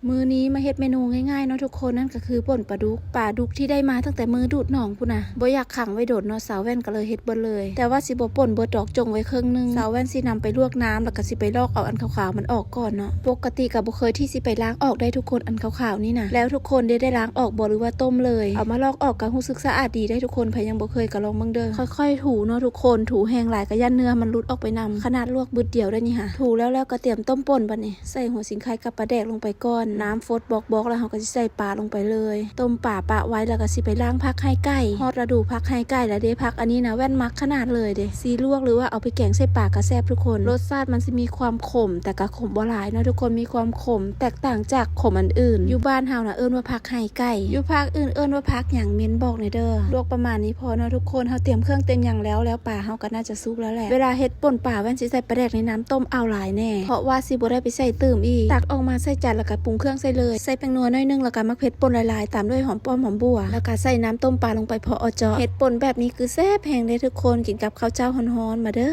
ມື້ນີ້ມາເຮັດເມນູງ່າຍໆເນາະທຸກຄົນ, ນັ້ນກໍຄືປົ່ນປາດຸກ. ປາດຸກທີ່ໄດ້ມາຕັ້ງແຕ່ມື້ດູດໜອງພຸ້ນນະ, ບໍ່ຢາກຂັງໄວ້ດົນເນາະ, ສາວແວ່ນກໍເລີຍເຮັດເບິດເລີຍ. ແຕ່ວ່າຊິບໍ່ປົ່ນເບິດດອກ, ຈົ່ງໄວ້ເຄິ່ງໜຶ່ງ. ສາວແວ່ນຊິນຳໄປລວກນ້ຳ ແລ້ວກໍຊິໄປລອກເອົາອັນຂາວໆມັນອອກກ່ອນເນາະ. ປົກກະຕິກໍບໍ່ເຄີຍທີ່ຊິໄປລ້າງອອກໄດ້ທຸກຄົນ, ອັນຂາວໆນີ້ນະ. ແລ້ວທຸກຄົນໄດ້ ໄດ້ລ້າງອອກບໍ່ ຫຼືວ່າຕົ້ມເລີຍ? ເອົາມາລອກອອກກໍຮູ້ສຶກສະອາດດີໄດ໋ທຸກຄົນ, ໃຜຍັງບໍ່ເຄີຍກໍລອງເບິ່ງເດີ. ຄ່ອຍໆຖູເນາະທຸກຄົນ, ຖູແຮງຫຼາຍກໍຢ້ານເນື້ອມັນຫຼຸດອອກໄປນຳ. ຂະໜາດລວກບຶດດຽວໄດ້ນີ້ຫະ. ຖູແລ້ວໆກໍຕຽມຕົ້ມປົ່ນບັດນີ້. ໃສ່ຫົວສີໄຄກັບປາແດກລົງໄປກ່ອນ, ນ້ຳຟົດບອກໆ ແລ້ວເຮົາກໍຊິໃສ່ປາລົງໄປເລີຍ. ຕົ້ມປາປະໄວ້ ແລ້ວກໍຊິໄປລ້າງຜັກໄຮ່ໄກ່. ຮອດລະດູຜັກໄຮ່ໄກ່ແລ້ວເດ້, ຜັກອັນນີ້ນະແວ່ນມັກຂະໜາດເລີຍເດ້. ຊິລວກ ຫຼືວ່າເອົາໄປແກງໃສ່ປາກໍແຊບທຸກຄົນ. ລົດຊາດມັນຊິມີຄວາມຂົມ, ແຕ່ກໍຂົມບໍ່ຫຼາຍເນາະທຸກຄົນ, ມີຄວາມຂົມແຕກຕ່າງຈາກຂົມອັນອື່ນ. ຢູ່ບ້ານເຮົານະເອີ້ນວ່າຜັກໄຮ່ໄກ່, ຢູ່ພາກອື່ນເອີ້ນວ່າຜັກຫຍັງ ເມັ້ນບອກແດ່ເດີ. ລວກປະມານນີ້ພໍເນາະທຸກຄົນ, ເຮົາຕຽມເຄື່ອງຕຽມຫຍັງແລ້ວ, ແລ້ວປາເຮົາກໍໜ້າຈະ ສຸກແລ້ວແຫຼະ. ເວລາເຮັດປົ່ນປາແວ່ນຊິໃສ່ປາແດກໃນນ້ຳຕົ້ມເອົາຫຼາຍແດ່, ເພາະວ່າຊິບໍ່ໄດ້ໄປໃສ່ຕື່ມອີກ. ຕັກອອກມາໃສ່ຈານ ແລ້ວກໍປຸງເຄື່ອງໃສ່ເລີຍ. ໃສ່ແປ້ງນົວໜ້ອຍໜຶ່ງ ແລ້ວກໍໝາກເຜັດປົ່ນຫຼາຍໆ ຕາມດ້ວຍຫອມປ້ອມ ຫອມບົ່ວ ແລ້ວກໍໃສ່ນ້ຳຕົ້ມປາລົງໄປພໍເອາະເຈາະ. ເຮັດປົ່ນແບບນີ້ຄືແຊບແຮງເດ້ທຸກຄົນ, ກິນກັບເຂົ້າເຈົ້າຮ້ອນໆ. ມາເດີ.